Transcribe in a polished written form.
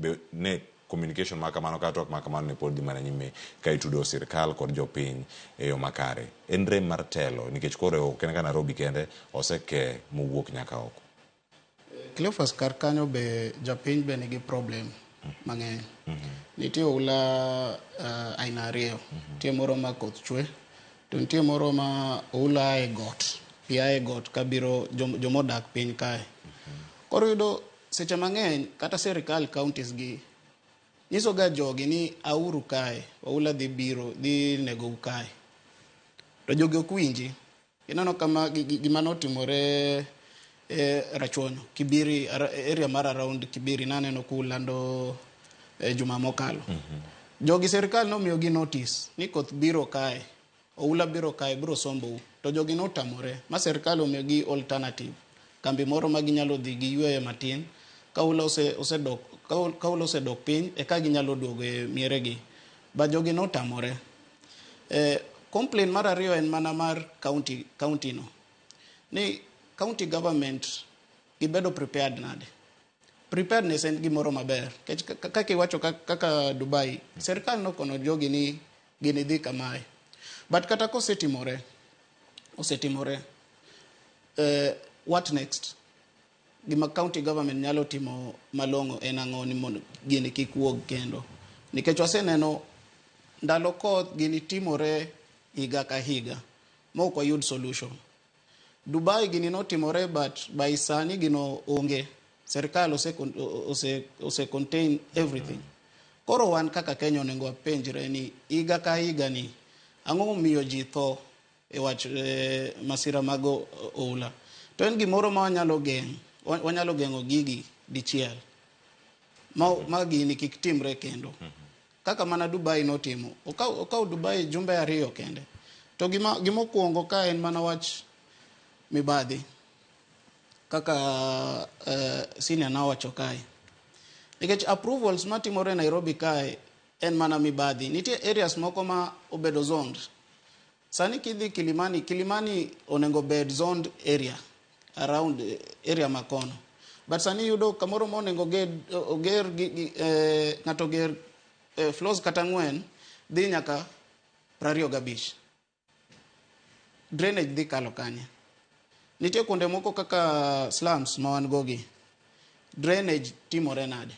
Be ne communication ma kamano kata twak ma kamano ne pod dhi mana nyime ka itudo sirkal kod jopiny e yo makare. En rem mar telo nikech koro ok en ka Nairobi kende oseke mowuok nyaka oko. Cleophas kar kanyo be japiny be nigi problem mang'eny. Nitie oula aina ariyo. Nitie moro ma koth chwe to nitie moro ma oula a e got, pi a e got kabiro jomodak piny kae. Koro iyudo seche mang'eny kata sirikal counties gi nyiso ga jogi ni auru kae, oula dhi biro, dhi negou kae. To jogi ok winji. Ineno kama gima notimore e Rachuonyo, Kibiri, area mar around Kibiri naneno kulando e juma mokalo. Jogi sirikal nomiyogi notice ni koth biro kae, oula biro kae, biro sombou. To jogi notamore ma sirikal omiyogi alternative. Kambi moro ma ginyalo dhi giyueye matin ka oula osedok ka oula osedok piny eka ginyalo duogo e mieregi. But jogi notamore. Complain mar ariyo en mana mar county no. Ni county government gibedo prepared nade? Preparedness en gimoro maber. Nikech kaka iwacho kaka Dubai, sirikal nokono jogi ni gini dhi kamae. But kata kosetimore, osetimore, what next? Gima county government nyalo timo malong'o en ang'o ni mondo gini kik wuog kendo? Nikech waseneno ndalo koth gini timore higa ka higa ma ok wayud solution. Dubai gini notimore but by sani gino onge. Sirikal ose contain everything. Koro wan kaka Kenya onego wapenjre ni higa ka higa ni ang'o momiyo ji tho e wach masira mag oula. To en gimoro ma wanyalo geng', wanyalo geng'o gigi dichiel. Ma gini kik timre kendo. Kaka mana Dubai notimo. Okaw Dubai jumbe ariyo kende. To gima okuongo ka en mana wach mibadhi. Kaka senior nowacho kae. Nikech approvals matimore Nairobi kae en mana mibadhi. Nitie areas moko ma obedo zoned. Sani kidhi Kilimani, Kilimani onego bed zoned area around area makono. But sani yudo kamoro ma onego oger ng'ato oger floors kata 4 dhi nyaka 25. Drainage dhi kalo kanye? Nitie kuonde moko kaka slums ma wan go gi. Drainage timore nade?